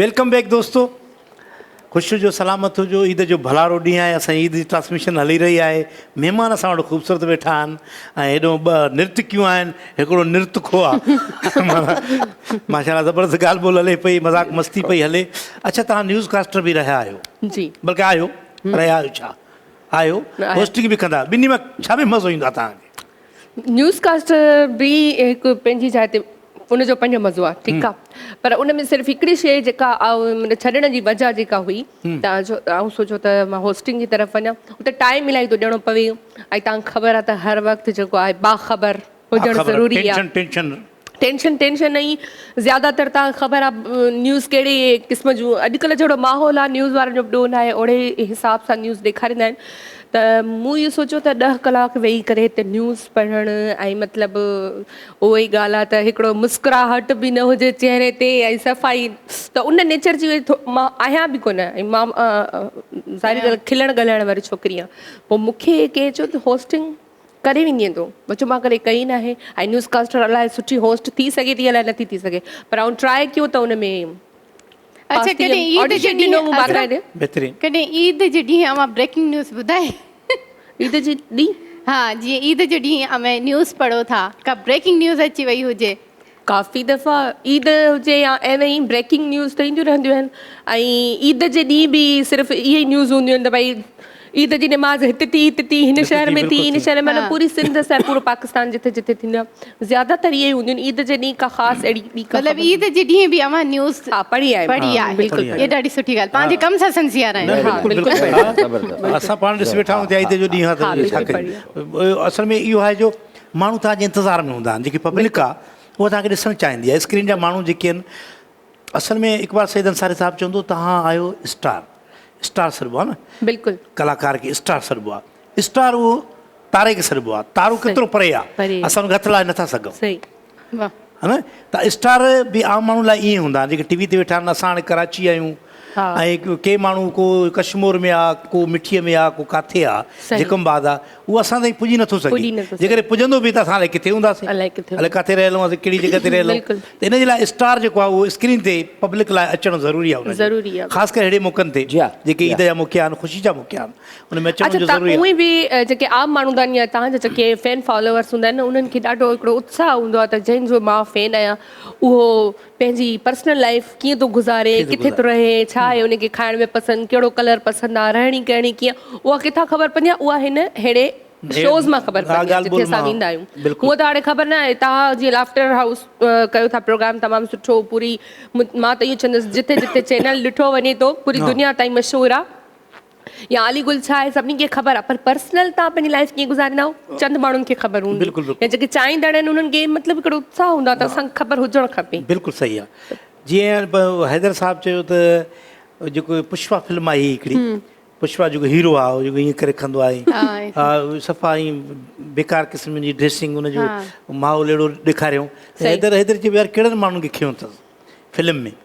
Welcome back دوستو خوش هجو سلامت هجو عيد جو ڀلارو ڏينهن آهي اسان جي عيد جي ٽرانسميشن هلي رهي آهي مهمان اسان وٽ خوبصورت ويٺا آهن ۽ هيڏو ٻه نرتڪيون آهن هڪڙو نرتڪو آهي ماشاء الله زبردست ڳالهه ٻولهه هلي پئي مذاق مستي پئي هلي اڇا توهان نيوز ڪاسٽر به رهيا آهيو جي بلڪه آهيو رهيا آهيو ڇا آهيو هوسٽنگ به ڪندا آهيو ٻنهي مان ڇا ۾ مزو ايندو آهي توهان کي نيوز ڪاسٽر به هڪ پنهنجي جاء تي ان جو پنهنجو مزو آهي ٺيڪ آهي پر ان ۾ صرف هڪڙي شيء جيڪا آئون ڇڏڻ جي وجه جيڪا هئي ته آئون سوچيو ته مان هوسٽنگ جي طرف وڃان اتي ٽائيم الاهي ٿو ڏيڻو پوي ۽ تان خبر آهي ته هر وقت جيڪو آهي باخبر هجڻ ضروري آهي ٽينشن ٽينشن ٽينشن ۽ زياده تر تان خبر آ نيوز ڪهڙي قسم جون اڄڪلهه جهڙو ماحول آ نيوز وارن جو به ڏوهه ناهي اوڙي حساب سان نيوز ڏيکاريندا آهن ته مون اهو سوچيو ته ڏهه ڪلاڪ ويهي ڪري هتي نيوز پڙهڻ ۽ مطلب اهو ئي ڳالهه آ ته هڪڙو مسڪراهٽ به نه هجي چهري تي ۽ صفائي ته ان نيچر جي مان آهيان به ڪونه ۽ مان ظاهري ڳالهه کلڻ ڳالهائڻ واري ڇوڪري آهيان پوء مون کي ڪنهن چيو ته هوسٽنگ ڪري ويندين تون؟ بچو مان ڪڏهن ڪئي ناهي ۽ نيوز ڪاسٽر الائي سٺي هوسٽ ٿي سگهي ٿي الائي نٿي ٿي سگهي پر آئون ٽرائي ڪيو ته ان ۾ اڇا پاس ٿي ڪڏهن ويم عيد جي آڊيشن ڏنو ڏينهن مون عذرا باقاعدي. بهترين. ڪڏهن عيد جي ڏينهن اوهان بريڪنگ نيوز ٻڌائي؟ عيد جي ڏينهن؟ ها جيئن عيد جو ڏينهن اوهين نيوز پڙهو ٿا ڪا بريڪنگ نيوز اچي وئي هجي. ڪافي دفعا عيد هجي يا ايوين ئي بريڪنگ نيوز ته اينديون رهنديون آهن ۽ عيد جي ڏينهن به صرف اهي ئي نيوز هونديون آهن ته ڀائي عيد جي نماز هت ٿي هت ٿي هن شهر ۾ ٿي هن شهر ۾ معنيٰ پوري سنڌ سان پورو پاڪستان جٿي جٿي ٿيندو آهي زياده تر اهي ئي هونديون آهن عيد جي ڏينهن ڪا خاص اهڙي ٻي ڪا مطلب عيد جي ڏينهن به اوهان نيوز ها پڙهي آهي پڙهي آهي بلڪل اها ڏاڍي سٺي ڳالهه پنهنجي ڪم سان سنسيئر آهيو ها بلڪل زبردست اسان پاڻ ڏسي ويٺا آهيون ته عيد جو ڏينهن آهي ته ڇا ڪجي اصل ۾ اهو آهي جو ماڻهو توهان جي انتظار ۾ هوندا آهن جيڪي پبلڪ آهي اها توهان کي ڏسڻ چاهيندي آهي اسڪرين جا ماڻهو جيڪي آهن اصل ۾ اقبال سيد انصاري صاحب چوندو توهان آهيو اسٽار اسٽار سڏبو آهي نه بلڪل ڪلاڪار کي اسٽار سڏبو آهي اسٽار اهو تاري کي سڏبو آهي تارو ڪيترو پري آهي اسان ان کي هٿ لائي نٿا سگهون صحيح ها نه ته اسٽار به عام ماڻهن لاء ائين هوندا آهن جيڪي ٽي وي تي ويٺا آهن اسان هاڻي ڪراچي آهيون ۽ ڪي ماڻهو ڪو ڪشمور ۾ آ ڪو مٺي ۾ آ ڪو ڪاٿي آ جيڪم آباد آ اهو اسان تائين پڄي نٿو سگهي جيڪڏهن پڄندو به ته اسان الائي ڪٿي هونداسين الائي ڪاٿي رهيل هونداسين ڪهڙي جڳهه تي رهيل هون ته ان جي لاء اسٽار جيڪو آ اهو اسڪرين تي پبلڪ لاء اچڻ ضروري آ ان جو خاص ڪري اهڙي موقعن تي جيڪي عيد جا موقعا آهن خوشي جا موقعا آهن ان ۾ اچڻ جو ضروري آ. اڇا ته اهي به جيڪي عام ماڻهو هوندا آهن يا توهان جا جيڪي فين فالوورس هوندا آهن انهن کي ڏاڍو هڪڙو اتساهه هوندو آهي ته جنهن جو مان فين آهيان اهو پنهنجي پرسنل لائيف ڪيئن ٿو گذاري ڪٿي ٿو رهي ڇا آهي ان کي کائڻ ۾ پسند ڪهڙو ڪلر پسند آهي رهڻي ڪهڻي ڪيئن اها ڪٿان خبر پوندي آهي اها هن ههڙي شوز مان خبر پوندي آهي جتي اسان ويندا آهيون هونء ته هاڻي خبر نه آهي توهان جيئن لافٽر هائوس ڪيو ٿا پروگرام تمام سٺو پوري مان ته اهو چوندس جتي جتي چينل ڏٺو وڃي ٿو پوري دنيا تائين مشهور آهي يا علي گل ڇا آهي سڀني کي خبر آهي پر پرسنل توهان پنهنجي لائف ڪيئن گذاريندا آهيو چند ماڻهن کي خبر هوندي بلڪل بلڪل يا جيڪي چاهيندڙ آهن انهن کي مطلب هڪڙو اتساهه هوندو آهي ته اسان کي خبر هجڻ کپي. بلڪل صحيح آهي جيئن حيدر صاحب چيو ته جيڪو پشپا فلم آئي هئي هڪڙي پشپا جيڪو هيرو آهي جيڪو ائين ڪري کندو آهي صفا ائين بيڪار قسم جي ڊريسنگ ان جو ماحول اهڙو ڏيکاريائون حيدر حيدر چيو يار ڪهڙن ماڻهن کي کنيو اٿس فلم ۾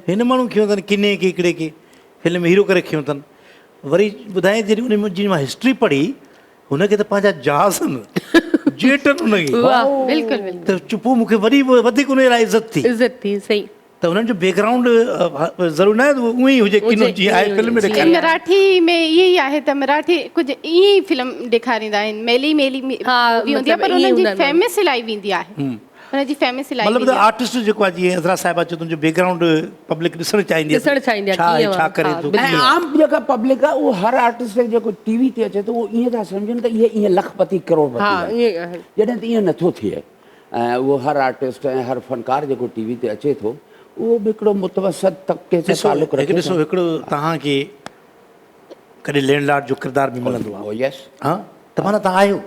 هن ماڻهو کنيو اٿن ڪني کي هڪڙي کي فلم هيرو ڪري کنيو اٿن. وري ٻڌائين جڏهن ان جي مان هسٽري پڙهي هن کي ته پنهنجا جهاز آهن جيٽ آهن ان کي بلڪل بلڪل ته چپو مون کي وري وڌيڪ ان جي لاء عزت ٿي عزت ٿي صحيح ته انهن جو بيڪ گرائونڊ ضرور نه آهي ته اهو ئي هجي ڪنو جيئن آهي فلم ۾ ڏيکاري مراٺي ۾ ائين ئي آهي ته مراٺي ڪجهه ائين ئي فلم ڏيکاريندا آهن ميلي ميلي مووي هوندي آهي پر انهن جي فيمس الاهي ويندي آهي ان جي فيمس الاهي مطلب ته آرٽسٽ جيڪو آهي جيئن عذرا صاحبه چيو تنهنجو بيڪ گرائونڊ پبلڪ ڏسڻ چاهيندي ڏسڻ چاهيندي آهي ڇا آهي ڇا ڪري ٿو ۽ عام جيڪا پبلڪ آهي اهو هر آرٽسٽ کي جيڪو ٽي وي تي اچي ٿو اهو ائين ٿا سمجهن ته اهي ائين لک پتي ڪروڙ پتي آهن جڏهن ته ائين نٿو ٿئي ۽ اهو هر آرٽسٽ ۽ هر فنڪار جيڪو ٽي وي تي اچي ٿو اهو به هڪڙو متوسط طبقي سان تعلق رکي ٿو. ڏسو هڪڙو توهان کي ڪڏهن لينڊ لارڊ جو ڪردار به ملندو آهي ها ته معنيٰ توهان آهيو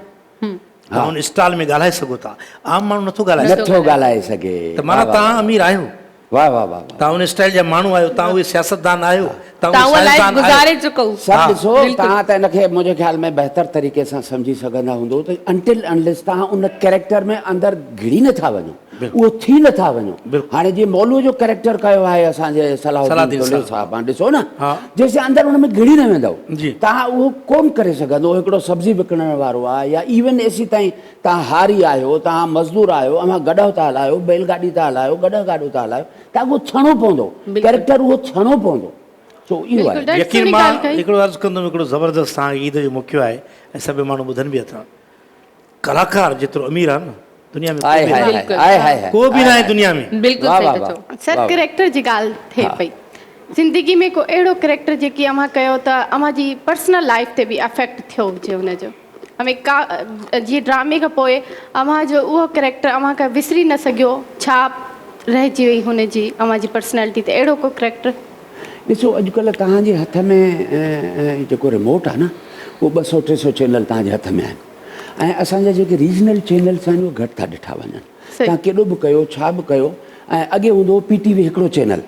توهان ان اسٽال ۾ ڳالهائي سگهو ٿا. عام ماڻهو نٿو ڳالهائي سگهي. نٿو ڳالهائي سگهي. ته معنيٰ توهان امير آهيو. واه واه واه واه. توهان ان اسٽائل جا ماڻهو آهيو. توهان اهي سياستدان آهيو. توهان اها لائيف گذاري چڪو. سر ڏسو توهان ته ان کي منهنجي خيال ۾ بهتر طريقي سان سمجهي سگهندا هوندو ته انٽل انليس توهان ان ڪيريڪٽر ۾ اندر گهڙي نٿا وڃو. اهو ٿي نٿا وڃو. هاڻي جيئن مولوء جو ڪريڪٽر ڪيو آهي اسان جي صلاح الدين تولي صاحب هاڻي ڏسو نه جيسين اندر ان ۾ گهڙي نه ويندؤ توهان اهو ڪونه ڪري سگهندو. هڪڙو سبزي وڪڻڻ وارو آهي يا ايون ايسي تائين توهان هاري آهيو، توهان مزدور آهيو، اوهان گڏهه ٿا هلايو، بيل گاڏي ٿا هلايو، گڏهه گاڏو ٿا هلايو، توهان کي اهو ٿيڻو پوندو، ڪريڪٽر اهو ٿيڻو پوندو. سو اهو آهي. يقين مان هڪڙو عرض ڪندم هڪڙو زبردست توهان کي عيد جو موقعو آهي ۽ سڀ ماڻهو ٻڌن به اٿا. ڪلاڪار جيترو امير آ نه دنيا ۾ ڪو به ناهي ڪو به ناهي دنيا ۾. بلڪل صحيح ٿا چئو. سر ڪريڪٽر جي ڳالهه ٿئي پئي زندگي ۾ ڪو اهڙو ڪريڪٽر جيڪي اوهان ڪيو ته اوهان جي پرسنل لائف تي به افيڪٽ ٿيو هجي ان جو اوهين ڪا جيئن ڊرامي کان پوء اوهان جو اهو ڪريڪٽر اوهان کان وسري نه سگهيو ڇاپ رهجي وئي هن جي اوهان جي پرسنالٽي تي اهڙو ڪو ڪريڪٽر. ڏسو اڄڪلهه توهان جي هٿ ۾ جيڪو ريموٽ آهي نه اهو 200 300 چينل توهان جي هٿ ۾ آهن ۽ اسان جا جيڪي ريجنل چينلس آهن اهي گهٽ ٿا ڏٺا وڃن توهان ڪيڏو به ڪيو ڇا به ڪيو ۽ اڳي هوندو هو پي ٽي وي هڪڙو چينل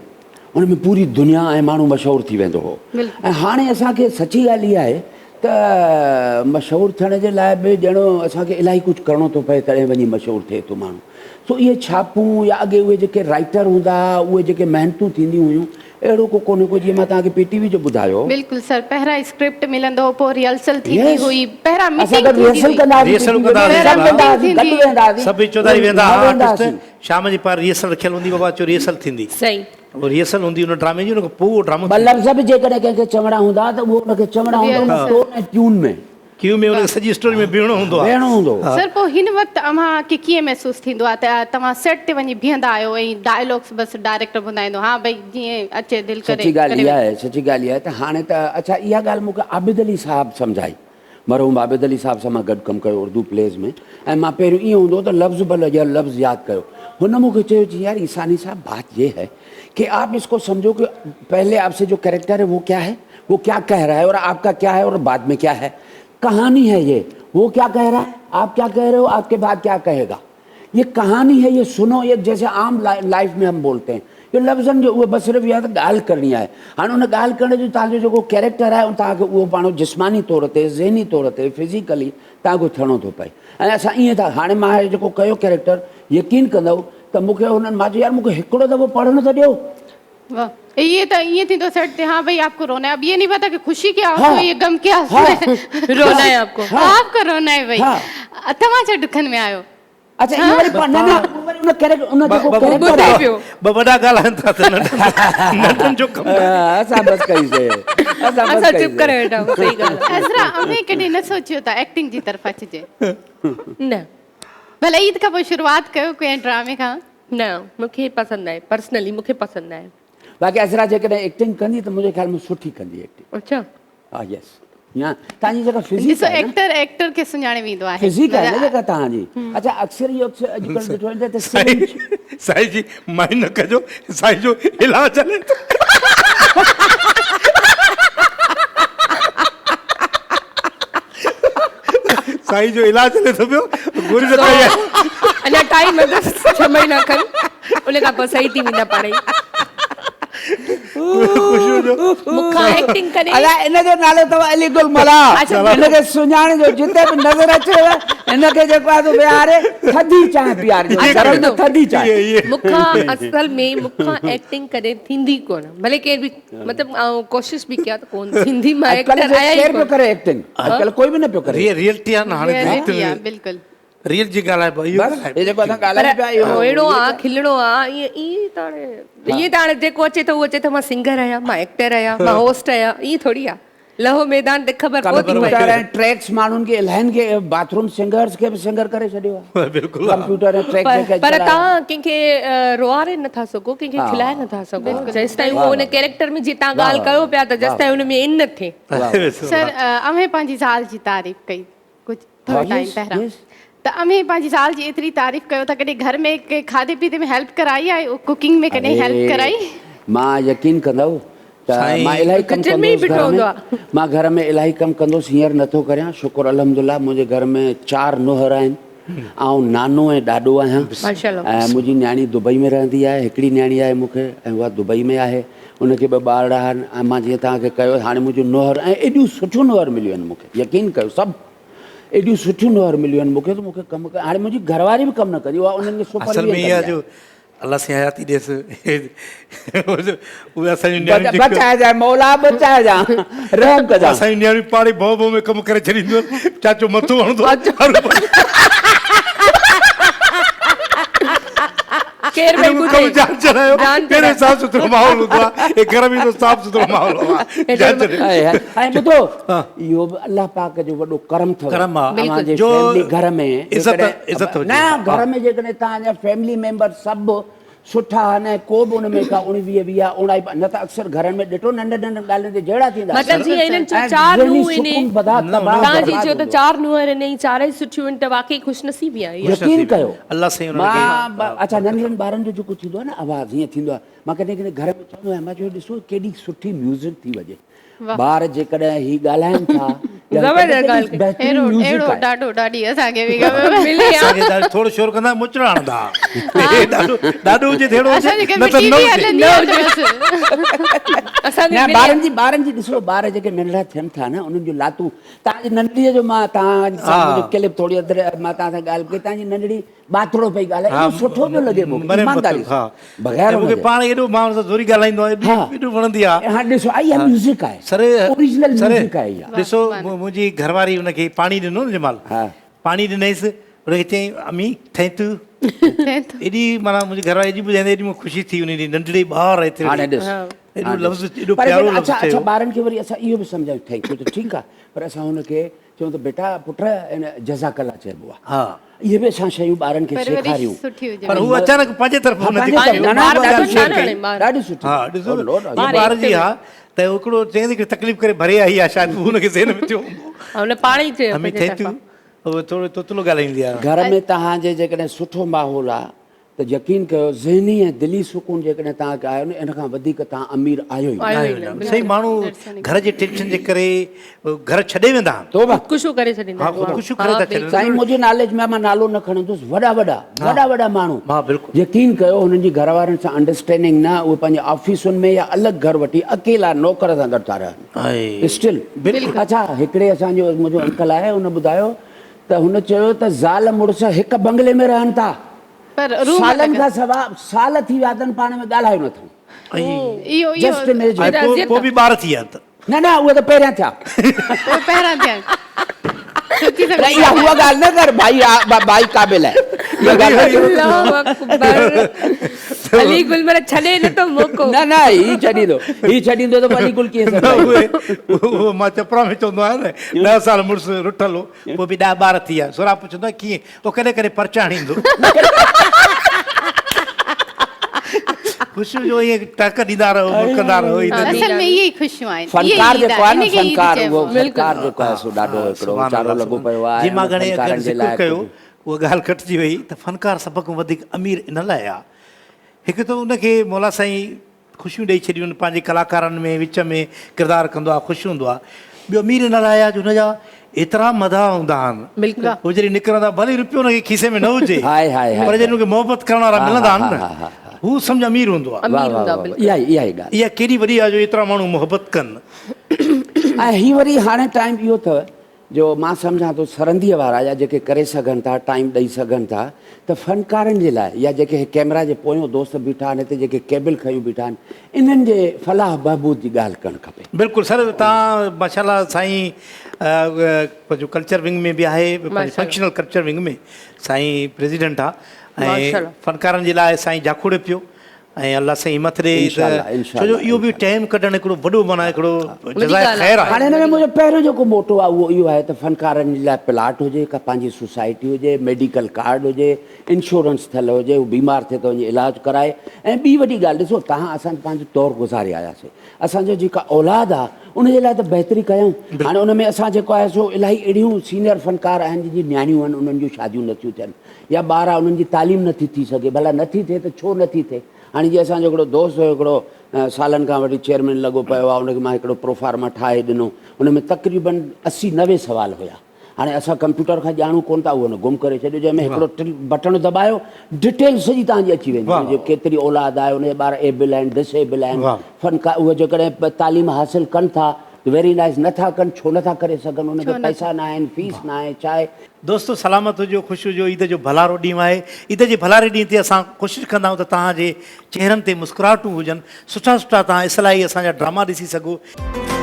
ان ۾ پوري دنيا ۽ ماڻهو مشهور ٿي ويندو هو ۽ هاڻي اسان کي سچي ڳالهه اها آهي ته مشهور ٿيڻ جي لاء به ڄڻ اسان کي الاهي ڪجهه ڪرڻو ٿو پئي تڏهن وڃي مشهور ٿئي ٿو ماڻهو سو اهي ڇاپون يا اڳي اهي جيڪي رائيٽر هوندا ها اهي جيڪي محنتون ٿينديون هيون اهڙو ڪو ڪونهي ڪو جيئن مان توهان کي پي ٽي وي جو ٻڌايو. بلڪل سر پهريان اسڪرپٽ ملندو هو پوء ريهرسل ٿيندي يس هئي پهريان اسان ميٽنگ گڏ ٿيندي ريهرسل هئي. ڪندا هئاسين پي ريهرسل ٽي وي ڪندا ۾ هئاسين سڀ ها. ويندا هئاسين گڏ ميٽنگ ويندا هئاسين سڀ چوڌاري اهي ويندا نه ها ويندا آرٽسٽ هئاسين. شام جي پار ريهرسل رکيل هوندي بابا اچو ريهرسل ٿيندي. صحيح. اهو ريهرسل هوندي ان ڊرامي جي ان کان پوء اهو ڊرامو ٻه ٿيندو. لفظ به جيڪڏهن ڪنهن کي چوڻا هوندا ته اهو ان کي چوڻا هوندا ان ريهرسل. ٽون ۽ ٽيون ۾. ڪيو ۾ ان کي سڄي اسٽوري ۾ بيهڻو هوندو آهي. بيهڻو هوندو هو. سر پوء هن وقت اوهان کي ڪيئن محسوس ٿيندو آهي ته توهان سيٽ تي وڃي بيهندا آهيو ۽ ڊائلاگس بس ڊائريڪٽر ٻڌائيندو ها ڀئي جيئن اچي دل ڪري سچي ڳالهه ڪري اها آهي سچي ڳالهه اها آهي ته هاڻي ته اڇا اها ڳالهه مون کي عابد علي صاحب سمجهائي مرحوم عابد علي صاحب سان مان گڏ ڪم ڪيو اردو پليز ۾ ۽ مان پهريون ائين هوندو هو ته لفظ به لفظ لفظ ياد ڪيو هن مون کي چيو چي يار عيساني صاحب بات يه هي ڪي آپ اس ڪو سمجهو ڪي پهلي آپ سي جو ڪريڪٽر هي وو ڪيا هي وو ڪيا ڪهه رها هي اور آپ ڪا ڪيا هي اور بعد ۾ ڪيا هي ڪهاني هي يه وو ڪيا ڪهه رها هي آپ ڪيا ڪهه رهي هو آپ ڪي بعد ڪيا ڪهي گا يه ڪهاني هي يه سنو يه جيسي عام لائف ۾ هم بولتي هين اهو لفظن جو اهو بس صرف اها ته ڳالهه ڪرڻي آهي هاڻي ان ڳالهه ڪرڻ جو توهان جو جيڪو ڪيريڪٽر آهي توهان کي اهو پاڻ جسماني طور تي ذهني طور تي فزيڪلي توهان کي ٿيڻو ٿو پئي ۽ اسان ائين ٿا هاڻي مان هي جيڪو ڪيو ڪيريڪٽر يقين ڪندؤ ته مون کي هنن مان چيو يار مون کي هڪڙو دفعو پڙهڻ ته ڏيو. واه اهي ته ائين ٿيندو سيٽ تي ها ڀئي آپ ڪو رونا هي اب يه نهي پتا ڪه خوشي ڪي آنسو هي غم ڪي آنسو هي رونا هي آپ ڪو آپ ڪو رونا هي ڀئي توهان ڇا ڏکن ۾ آهيو. اڇا اهو وري پاڻ نه نه اهو وري ان ڪيريڪٽر ان جيڪو ڪيريڪٽر ٻڌي پيو. ٻه وڏا ڳالهائن ٿا ته ننڍن جو ڪم ناهي. اسان بس ڪئي سي اسان بس اسان چپ ڪري ويٺا آهيون صحيح ڳالهه آهي. عذرا اوهين ڪڏهن نه سوچيو ته ايڪٽنگ جي طرف اچجي؟ نه. ڀلا عيد کان پوء شروعات ڪيو ڪنهن ڊرامي کان. نه مون کي پسند ناهي پرسنلي مون کي پسند ناهي. باقي عذرا جيڪڏهن ايڪٽنگ ڪندي ته منهنجي خيال ۾ سٺي ڪندي ايڪٽنگ. اڇا. ها يس يا توهان جي جيڪا فزيڪ ڏسو ايڪٽر ايڪٽر کي سڃاڻي ويندو آهي. فزيڪ آهي نه جيڪا توهان جي. اڇا اڪثر اهو اڪثر اڄڪلهه ڏٺو وڃي ته سائين سائين جي مائنڊ نه ڪجو سائين جو علاج هلي ٿو. سائين جو علاج هلي ٿو پيو گوري نه کائي آهي. اڃا ٽائيم اٿس 6 مهينا کن ان کان پوء صحيح ٿي ويندا پاڻ ئي. مون کان ايڪٽنگ ڪڏهن. ادا ان جو نالو اٿو علي گل ملاح ان کي سڃاڻجو جتي به نظر اچيو ان کي جيڪو آهي سو ويهاري ٿڌي چانهه پيارجو گهر ۾ ٿڌي چانهه. مون کان اصل ۾ مون کان ايڪٽنگ ڪڏهن ٿيندي ڪونه ڀلي ڪير به مطلب آئون ڪوشش به ڪيان ته ڪونه ٿيندي مان ايڪٽر آهيان ئي ڪير پيو ڪونه. ڪري ايڪٽنگ اڄڪلهه ڪوئي به نه پيو ڪري. ريئلٽي آهي نه هاڻي ريئلٽي آهي بلڪل. ريئل جي ڳالهه آهي اهو بس هي جيڪو اسان ڳالهايون پيا اهو روئڻو آ کلڻو آ ائين ائين ته هاڻي ائين ته هاڻي جيڪو اچي ٿو اهو چئي ٿو مان سنگر آهيان مان ايڪٽر آهيان مان هوسٽ آهيان ائين ٿوري آ لهو ميدان تي خبر پوء ٿي پئي. ڪمپيوٽر ۽ ٽريڪس ماڻهن کي الاهين کي باٿ روم سنگرز کي به سنگر ڪري ڇڏيو آ بلڪل ڪمپيوٽر ۽ ٽريڪس جيڪي پر اڄڪلهه آيا آهن. توهان ڪنهن کي روئاري نٿا سگهو ڪنهن کي کلائي نٿا سگهو جيستائين اهو ان ڪيريڪٽر ۾ جيئن توهان ڳالهه ڪيو پيا ته جيستائين ان ۾ ان نه ٿئي. سر اوهين پنهنجي زال جي تعريف ڪئي ڪجهه ٿورو ٽائيم پهريان ته اوهين پنهنجي زال جي ايتري تعريف ڪيو ٿا ڪڏهن گهر ۾ ڪنهن کاڌي پيتي ۾ هيلپ ڪرائي آهي ڪوڪنگ ۾ ڪڏهن هيلپ ڪرائي؟ مان يقين ڪندؤ ته مان الاهي ڪم ڪندو هوس گهر ۾ مان گهر ۾ الاهي ڪم ڪندو هوس هينئر نٿو ڪريان شڪر الحمدلله منهنجي گهر ۾ چار نوهر آهن آئون نانو ۽ ڏاڏو آهيان ۽ منهنجي نياڻي دبئي ۾ رهندي آهي هڪڙي نياڻي آهي مون کي ۽ اها دبئي ۾ آهي ان کي ٻه ٻارڙا آهن ۽ مان جيئن توهان کي ڪيو هاڻي منهنجو نوهر ۽ ايڏيون سٺيون نوهر مليون آهن مون کي يقين ڪيو سڀ ايڏيون سٺيون نوهر مليون آهن مون کي ته مون کي ڪم هاڻي منهنجي گهر واري به ڪم نه ڪندي اها انهن کي سپر اصل ۾ اها جو الله سائين حياتي ڏيس اهي اسان جون نياڻيون جيڪي بچائجانء مولا بچائجان رحم ڪجان اسان جون نياڻيون پاڻ ئي ڀؤ ڀؤ ۾ ڪم ڪري ڇڏينديون آهن چاچو مٿو هڻندو ڪير پئي ٻڌي جان چڙهايو پهريون صاف سٿرو ماحول هوندو آهي هي گهر ۾ صاف سٿرو ماحول آهي جان چڙهايو ۽ ٻڌو اهو به الله پاڪ جو وڏو ڪرم اٿو ڪرم آ اوهان جي جو فيملي گهر ۾ عزت عزت هجي نه گهر ۾ جيڪڏهن توهان جا فيملي ميمبر سڀ سٺا آهن ۽ ڪو به ان ۾ ڪا اڻويهه ويهه اوڻائي نه ته اڪثر گهرن ۾ ڏٺو ننڍن ننڍن ڳالهين تي جهيڙا ٿيندا مطلب جيئن هنن چيو چار نونهن آهن توهان جي چيو ته چار نونهن آهن ۽ چارئي سٺيون آهن ته واقعي خوش نصيبي آهي اها. يقين ڪيو الله سائين انهن کي مان اڇا ننڍڙن ٻارن جو جيڪو ٿيندو آهي نه آواز هيئن ٿيندو آهي مان ڪڏهن ڪڏهن گهر ۾ چوندو آهيان مان چيو ڏسو ڪيڏي سٺي ميوزڪ ٿي وڄي ٻار جيڪڏهن هي ڳالهائن ٿا زبردست ڳالهه ڪئي. بهترين اهڙو ميوزڪ اهڙو آهي. ڏاڏو ڏاڏي اسان کي به خبر ملي ها. اسان کي ڏاڍو ٿورو شور ڪندا مچڙا هڻندا ها ڏاڏو ڏاڏو هجي ته اهڙو اسان هجي جي گهر نه ۾ ته ٽي نه وي هجي. هلندي آهي ته بس. اسان کي نه ملي ٻارن جي ٻارن جي ڏسو ٻار جيڪي ننڍڙا ٿين ٿا نه انهن جون لاتون توهان جي ننڍڙي جو مان توهان سان منهنجو ڪلپ ٿوري اڌ مان توهان سان ڳالهه ڪئي توهان جي ننڍڙي ٻاتڙو پئي ڳالهائي ايڏو سٺو پيو لڳي مون کي ايمانداري سان بغير مون کي پاڻ ايڏو مان ان سان زوري ڳالهائيندو آهيان ايڏو وڻندي آهي ها ڏسو اها ميوزڪ آهي سر اوريجنل ميوزڪ آهي اها ڏسو منهنجي گهر واري ان کي پاڻي ڏنو نه جمال پاڻي ڏنائيس ان کي چيائين امي thank you ايڏي معنيٰ منهنجي گهر واري ايڏي ٻڌائيندي ايڏي مون خوشي ٿي ان ڏينهن ننڍڙي ٻار ايتري هاڻي ڏس ايڏو لفظ ايڏو پيارو لفظ اڇا اڇا ٻارن کي وري اسان اهو به سمجهايون thank you ته ٺيڪ آهي پر اسان هن کي چئون ته بيٽا پٽ ان جزاڪ الله چئبو آهي. ها. اهي به اسان شيون ٻارن کي سيکاريون. پر هو اچانڪ پنهنجي طرف هن جي ڏاڍي سٺي. ها ڏسو نه ٻار جي ها ته هڪڙو چئين ته تڪليف ڪري ڀري آئي آهي شايد هن کي ذهن ۾ ٿيو هوندو. هن پاڻ ئي چيو امي thank you هو ٿورو توتلو ڳالهائيندي آهي. گهر ۾ توهان جي جيڪڏهن سٺو ماحول آهي ته يقين ڪيو ذهني ۽ دلي سڪون جيڪڏهن توهان کي آيو نه ان کان وڌيڪ توهان امير آهيو ئي نه. سائين ماڻهو گهر جي ٽينشن جي ڪري گهر ڇڏي ويندا آهن. توبه. خودڪشيون ڪري ڇڏيندا آهن. ها خودڪشيون ڪري ٿا ڇڏين. سائين منهنجي ناليج ۾ مان نالو نه کڻندس وڏا وڏا وڏا وڏا ماڻهو ها بلڪل. يقين ڪيو هنن جي گهر وارن سان انڊرسٽينڊنگ نه اهي پنهنجي آفيسن ۾ يا الڳ گهر وٺي اڪيلا نوڪر سان گڏ ٿا رهن اسٽل بلڪل. اڇا هڪڙي اسان جو منهنجو انڪل آهي ان ٻڌايو ته هن چيو ته زال مڙس هڪ بنگلي ۾ رهن ٿا. پر روم سالن کان سوا سال ٿي ويا اٿن پاڻ ۾ ڳالهايو نه اٿئون. اهو جسٽ اميجن. ۽ پوء به ٻار ٿي ويا ته. نه نه اهي ته پهريان ٿيا. اهي پهريان ٿيا. سوچي نه اها هوء ڳالهه نه ڪر ڀائي ڀائي قابل آهي. اها ڳالهه نه ڪر. الله اڪبر علي گل معنيٰ ڇڏي نه ٿو موقعو. نه نه هي ڇڏيندو هي ڇڏيندو ته پوء علي گل ڪيئن سمجهائيندو. اهي اهو مان چپرا ۾ چوندو آهيان نه 10 سال مڙس رٺل هو پوء به 10 ٻار ٿي ويا سهراب پڇندو آهي ڪيئن پوء ڪڏهن ڪڏهن پرچا هڻيندو. خوشيون جو ائين ٽهڪ ڏيندا رهو مرڪندا رهو عيد جو. اصل ۾ اهي ئي خوشيون آهن. فنڪار جيڪو آهي نه فنڪار اهو بلڪل فنڪار جيڪو آهي سو ڏاڍو هڪڙو ويچارو لڳو پيو آهي جي مان گهڻي فنڪارن جي ذڪر لاء ڪيو اها ڳالهه کٽجي وئي ته فنڪار سڀ کان وڌيڪ امير ان لاء آهي هڪ ته ان کي مولا سائين خوشيون ڏئي ڇڏيون آهن پنهنجي ڪلاڪارن ۾ وچ ۾ ڪردار ڪندو آهي خوش هوندو آهي ٻيو امير ان لاء آهي جو هن جا ايترا مداح هوندا آهن بلڪل هو جڏهن نڪرندا ڀلي رپيو هن کي کيسي ۾ نه هجي هائي هائي هائي پر جڏهن هن کي محبت ڪرڻ وارا ملندا آهن نه هو سمجهه امير هوندو آهي امير هوندا بلڪل اها ئي اها ئي ڳالهه اها ڪيڏي وڏي آهي جو ايترا ماڻهو محبت ڪن ۽ هي وري هاڻي ٽائيم اهو اٿو جو مان سمجهان ٿو سرنديء وارا يا جيڪي ڪري سگهن ٿا ٽائيم ڏئي سگهن ٿا ته فنڪارن جي لاء يا جيڪي هي ڪئميرا جي پويون دوست بيٺا آهن هتي جيڪي ڪيبل کنيون بيٺا آهن انهن جي فلاح بهبود جي ڳالهه ڪرڻ کپي. بلڪل سر تان ماشاءالله سائين پنهنجو ڪلچر ونگ ۾ به آهي پنهنجو فنڪشنل ڪلچر ونگ ۾ سائين پريزيڊنٽ آ ۽ فنڪارن جي لاء سائين جاکوڙي پيو ۽ الله سائين همت ڏي ته ڇو جو اهو به ٽائيم ڪڍڻ هڪڙو وڏو معنيٰ هڪڙو جزاء خير آهي. هاڻي هن ۾ منهنجو پهريون جيڪو موٽو آهي اهو اهو آهي ته فنڪارن جي لاء پلاٽ هجي، ڪا پنهنجي سوسائٽي هجي، ميڊيڪل ڪارڊ هجي، انشورنس ٿيل هجي، هو بيمار ٿئي ته وڃي علاج ڪرائي ۽ ٻي وڏي ڳالهه ڏسو توهان اسان پنهنجو دور گذاري آياسي اسان جو جيڪا اولاد آهي ان جي لاء ته بهتري ڪيون هاڻي ان ۾ اسان جيڪو آهي سو الاهي اهڙيون سينئر فنڪار آهن جن جي نياڻيون آهن انهن جون شاديون نٿيون ٿين يا ٻار آ انهن جي تعليم نٿي ٿي سگهي ڀلا نٿي ٿئي ته ڇو نٿي ٿئي هاڻي جي اسان جو هڪڙو دوست هيو هڪڙو سالن کان وٺي چيئرمين لڳو پيو آ ان کي مان هڪڙو پروفارما ٺاهي ڏنو ان ۾ تقريبن 80 90 سوال هيا هاڻي اسان ڪمپيوٽر کان ڄاڻون ڪون ٿا اهو هن گم ڪري ڇڏيو جنهن ۾ هڪڙو بٽڻ دٻايو ڊيٽيل سڄي توهان جي اچي ويندي ان جو ڪيتري اولاد آهي ان جا ٻار ايبل آهن ڊس ايبل آهن فنڪار اهي جيڪڏهن تعليم حاصل ڪن ٿا ته ويري نائيس نه ٿا ڪن ڇو نه ٿا ڪري سگهن ان کي پئسا نه آهن فيس نه آهي ڇا آهي. دوستو سلامت هجو خوش هجو عيد جو ڀلارو ڏينهن آهي عيد جي ڀلاري ڏينهن تي اسان ڪوشش ڪندا آهيون ته توهان جي چهرن تي مسڪراهٽون هجن سٺا سٺا توهان اصلاحي اسان جا ڊراما ڏسي سگهو.